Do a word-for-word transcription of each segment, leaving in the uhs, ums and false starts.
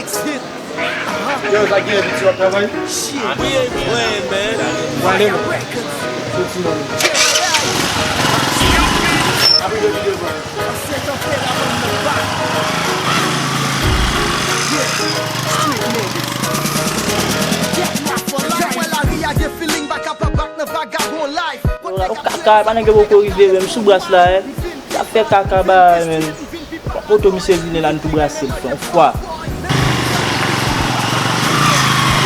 Yo, sa gen piti w ap travay? Wi, wi, man. Wale non. Soti non. Api de videyo, bro. Ou kaka, pa nèg yo poko rive menm sou bras la, eh. Sa fè kaka bagay, menm. Moto misye vini la, n tou brase l fè yon fwa.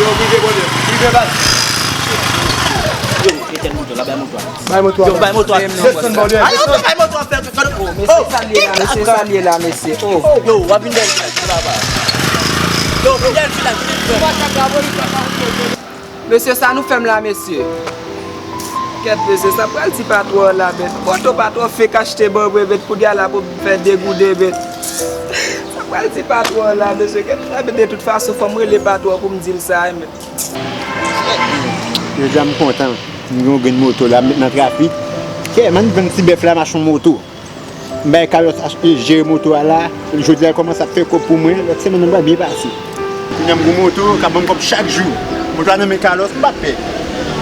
Yo, prive, bòdè. Prive, baz. Yo, etèn moto la, bay moto a. Bay moto a. Yo, bay moto a. Desann, bòdè. Ay, yo, bay moto a, fè. Oh, mesye, salye la, mesye, salye la, mesye. Oh. Yo, w ap vin dèyè l, la, la, la. Yo, vin dèyè l, vin dèyè l, vin dèyè l. Mesye, sa nou fè m la, mesye? Kèt, mesye, sa pral ti patwon an la, men. Moto patwon fèk achte ban mwen, men, kounye a la pou m fè degoude, men. Sa pral ti patwon an la, mesye. Kèt, men, de tout fason, fò m rele patwon pou m di l sa, men. Jodi a m kontan. M gen yon grenn moto la, m met nan trafik. Kè, m ann vann ti bèf la, m achte yon moto. M bay Carlos achte, jere moto a la. Jodi a, l kòmanse ap fè kòb pou mwen. Lòt semèn nan, m pral byen pase. Kounye a, m gen moto k ap ban m kòb chak jou. Moto a nan men Carlos, m pa pè.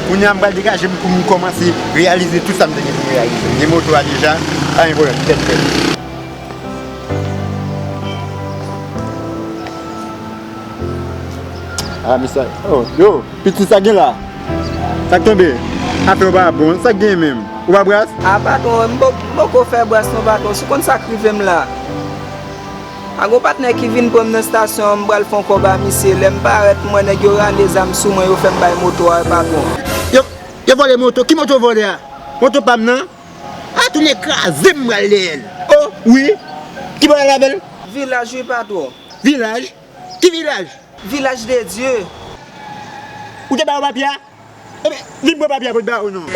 Kounye a, m pral degaje m pou m kòmanse reyalize tout sa m te gen pou m reyalize. M gen moto a deja, pa gen pwoblèm, tèt fèt. Ah, mesye. Oh, yo, piti, sa gen la? Sa k tonbe? Afè w pa bon. Sa k gen menm? Ou pa bras? Ah, patwon, m po-, m poko fè bras non, patwon. Si w konn sa k rive m la. A gon patnè ki vin pran m nan estasyon an, m pral fè yon kòb a misye. Lè m parèt, m wè nèg yo rale zam sou mwen, yo fè m bay moto a, patwon. Yo, yo vòlè moto. Ki moto yo vòlè a? Moto pa m nan? A, tounen kraze m pral dèyè l. Oh, wi. Ki bò l al avè l? Vilaj, wi, patwon. Vilaj? Ki vilaj? Vilaj de Dye. Ou te ba yo papye a? Ebyen, vin pran papye a pou l ba ou non.